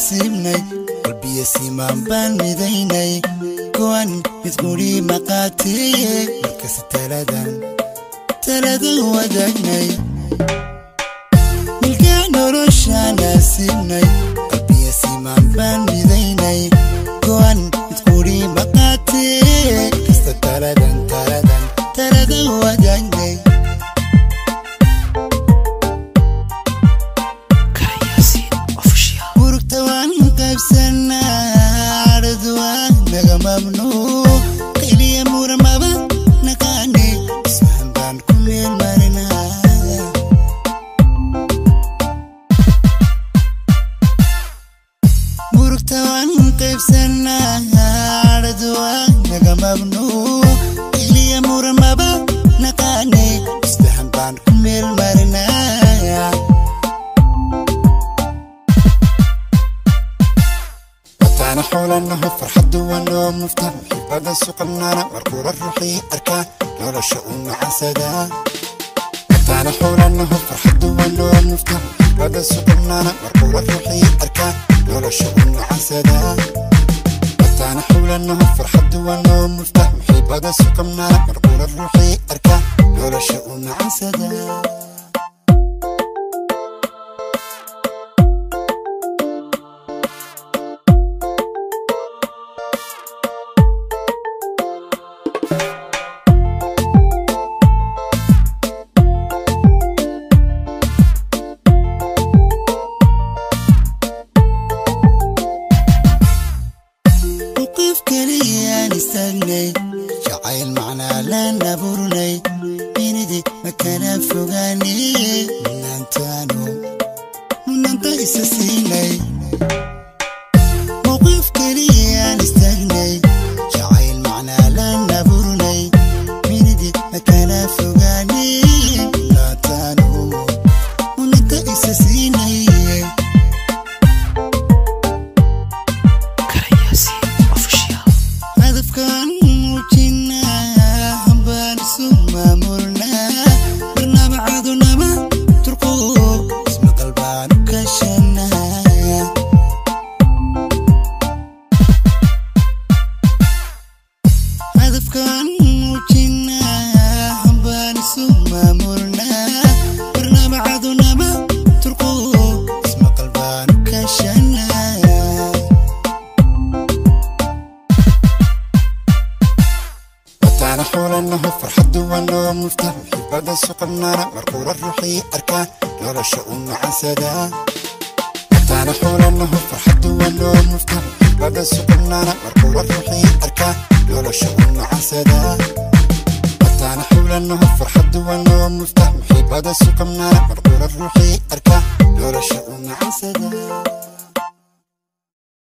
Nasiibnay qalbiya simaan baan midaynay, go'an mid quri maqaatee, markasta taladan taladan wadaagnay. Milka nolosha nasiibnay, qalbiya simaan baan midaynay, go'an mid quri maqaatee, kasta taladan taladan taladan wadaagnay. Murugta waan qaybsanaa, cadhadu waa naga mamnuuc, qayliya muramaba naqaane, isfahan baan ku meel marinaa. Murugta waan qaybsanaa, cadhadu waa naga mamnuuc, qayliya muramaba naqaane, isfahan baan ku meel marinaa. Wataana xulanaho, farxaddu waa noo muftax, muxiibada suqabnana markuula ruuxii arkaa nolosha u macansadaa. Wataana xulanaho, farxaddu waa noo muftax, muxiibada suqabnana markuula ruuxii arkaa nolosha u macansadaa. Wataana xulanaho, farxaddu waa noo muftax, muxiibada suqabnana markuula ruuxii arkaa nolosha u macansadaa. Mowqif keliyaan istaagnay, jacayl macnaa laan abuurnay, minidi ma kala fogaanay, mudnaantaanu mudnaanta isa siinay. Mowqif keliyaan istaagnay, jacayl macnaa laan abuurnay, minidi ma kala fogaanay, mudnaantaanu mudnaanta isa siinay. Hadafkaan muujinaa, hambaan isu maamulnaa, barnaamijadunama turqo, ismaqal baanu kashanaa. Hadafkaan muujinaa, hambaan isu maamulnaa, barnaamijadunama turqo, ismaqal baanu kashanaa. Wataana xulanaho, farxaddu waa noo muftax, muxiibada suqabnana markuula ruuxii arkaa nolosha u macansadaa. Wataana xulanaho, farxaddu waa noo muftax, muxiibada suqabnana markuula ruuxii arkaa nolosha u macansadaa. Wataana xulanaho, farxaddu waa noo muftax, muxiibada suqabnana markuula ruuxii arkaa nolosha u macansadaa.